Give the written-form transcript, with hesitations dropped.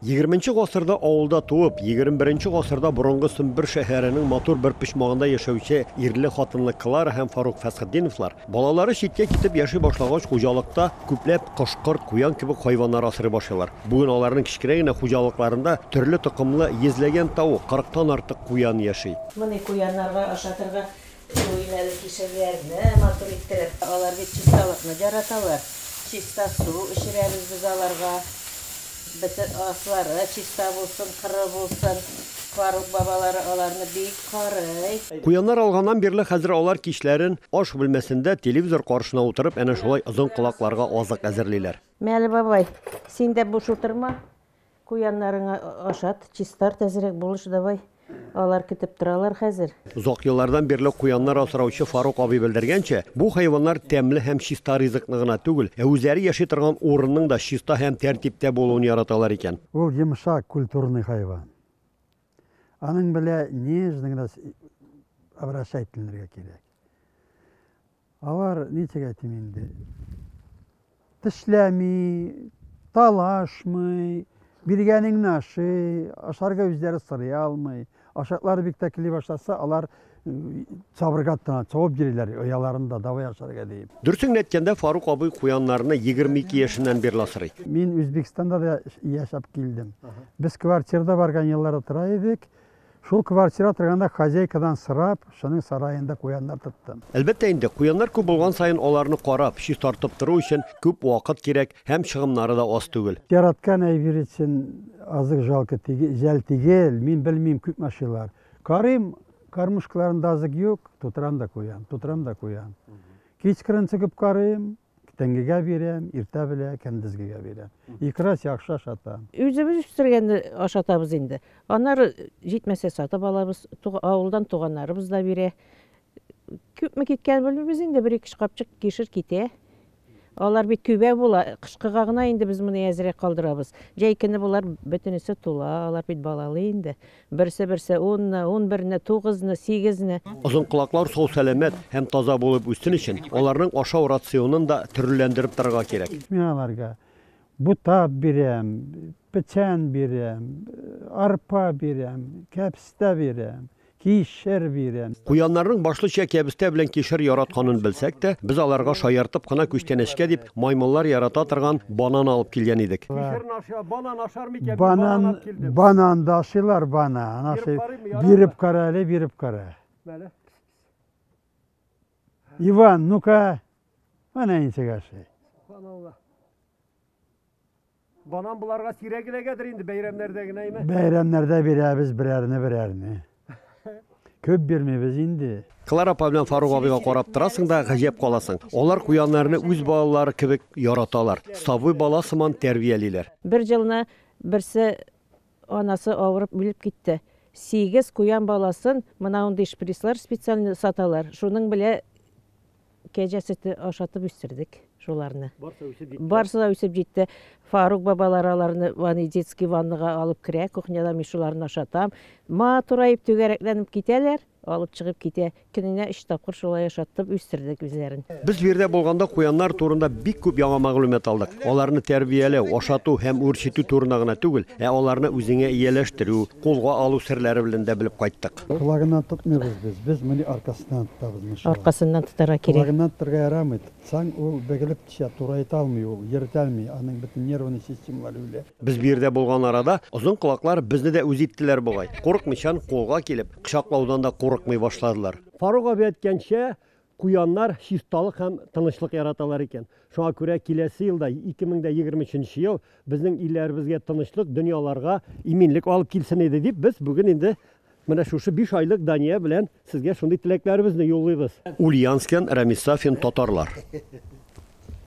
Егерменче гасырда авылда туып, 21 гасырда борынгы Сембер шәһәренең матур бер почмагында яшәүче ирле-хатынлы Клара һәм Фарук Фәсхетдиновлар, балалары читкә китеп яши башлагач, хуҗалыкта күпләп кош-корт, куян кебек хайваннар асрый башлыйлар. Бүген аларның кечкенә генә хуҗалыкларында төрле токымлы йөзләгән тавык, кырыктан артык куян яши. Моны куяннарга ашатырга Суыйм әле кишерләрне матур иттереп. Алар бит чисталыкны яраталар. Чиста су эчерәбез без аларга. Бөтен аслары чиста булсын, коры булсын. Фарук бабалары аларны бик карый. Куяннар алганнан бирле хәзер алар кичләрен аш бүлмәсендә телевизор каршына утырып әнә шулай озын колакларга азык әзерлиләр. Мәле, бабай, син дә буш утырма. Куяннарыңа ашат, чистарт әзрәк, булыш давай. Алар көтеп торалар хәзер. Озак еллардан бирле куяннар асраучы Фарук абый белдергәнчә, бу хайваннар тәмле һәм чиста ризыкны гына түгел, ә үзләре яши торган урынның да чиста һәм тәртиптә булуын яраталар икән. Ул йомшак, культурный хайван. Аның белә нежно гына обращать ителергә кирәк. Алар, ничек әйтим инде, тешләми, талашмый, биргәнеңне ашый, ашарга үзләре сорый алмый. Ашаклары бик тә кили башласа, алар чабырга тотына, чабып йөриләр ояларында, давай ашарга диеп. Дөресен генә әйткәндә, Фарук абый куяннарны 22 яшеннән бирле асрый. Мин Үзбәкстанда да яшәп килдем. Без квартирада барган елларда тора идек. Шул квартира торганда хозяйкадан сорап, шуның сараенда куяннар тоттым. Әлбәттә инде, куяннар күп булган саен аларны карап, чистартып тору өчен күп вакыт кирәк һәм чыгымнары да аз түгел. Яраткан әйбер өчен азык жалко жәл тигел, мин белмим күпме ашыйлар. Карыйм, кормушкаларында азык юк, тутырам да куям, тутырам да куям. Кичкырын чыгып карыйм, Тәңгегә бирәм, иртә белә, кәндезгегә бирәм. Икрас яхшы ашатам. Үзебез үстергәнне ашатабыз инде. Аннары җитмәсә сатып алабыз. Авылдан туганнарыбыз да бирә. Күпме киткәнен белмибез инде, бер-ике капчык кишер китә. Алар бит күбәү була. Кышкыга гына инде без моны әзрәк калдырабыз. Җәй көне болар бөтенесе тула, алар бит балалы инде. Берсе-берсе унны, унберне, тугызны, сигезне. Озын колаклар сау-сәламәт һәм таза булып үссен өчен, аларның ашау рационын да төрлеләндереп торырга кирәк. Мин аларга бутап бирәм, печән бирәм, арпа бирәм, кәбестә бирәм. Кишер бирәм. Куяннарның башлыча кәбестә белән кишер яратканын белсәк тә, без аларга шаяртып кына күчтәнәчкә дип маймыллар ярата торган банан алып килгән идек. Кишерне аша, банан ашар микән? Банан, алып килдем. Банан да ашыйлар, банан ашый. Биреп кара әле, биреп кара. Мәле. Иван, ну-ка, менә ничек ашый. Субханалла. Банан боларга сирәк эләгәдер инде, бәйрәмнәрдә генә әйме? Бәйрәмнәрдә бирәбез берәрне-берәрне. Күп бирмибез инде. Клара апа белән Фарук абыйга карап торасың да, гаҗәп каласың. Алар куяннарны үз балалары кебек яраталар, сабый бала сыман тәрбиялиләр. Бер елны берсе анасы авырып үлеп китте. Сигез куян баласын мына мондый шприцлар специально саталар, шуның белә Кәҗә сөте ашатып үстердек шуларны. Барсы үсеп җитте. Барсы да үсеп җитте. Фарук бабалары аларны ванный детский ваннага алып керә, кухняда мин шуларны ашатам. Матураеп түгәрәкләнеп китәләр, алып чыгып китә. Көненә өч тапкыр шулай ашаттып үстердек үзләрен. Без биредә булганда куяннар турында бик күп яңа мәгълүмат алдык. Аларны тәрбияләү, ашату һәм үрчетү турында гына түгел, ә аларны үзеңә ияләштерү, кулга алу серләре белән дә белеп кайттык. Колагыннан тотмыйбыз без, без моны аркасыннан тотабыз менә шулай. Аркасыннан тотарга кирәк. Колагыннан тотарга ярамый, тотсаң, ул бөгелеп төшә, турайта алмый ул, йөртә алмый, аның бөтен нервный системалары үлә. Без биредә булган арада озын колаклар безне дә үз иттеләр бугай, курыкмыйчан кулга килеп, кочаклаудан да курыкмый башладылар. Фарук абый әйткәнчә, Куяннар чисталык һәм тынычлык яраталар икән. Шуңа күрә киләсе елда, 2023 нче ел, безнең илләребезгә тынычлык, дөньяларга иминлек алып килсен иде дип, без бүген инде менә шушы биш айлык Дания белән сезгә шундый теләкләребезне юллыйбыз. Ульяновскидан Рәмис Сафин, Татарлар.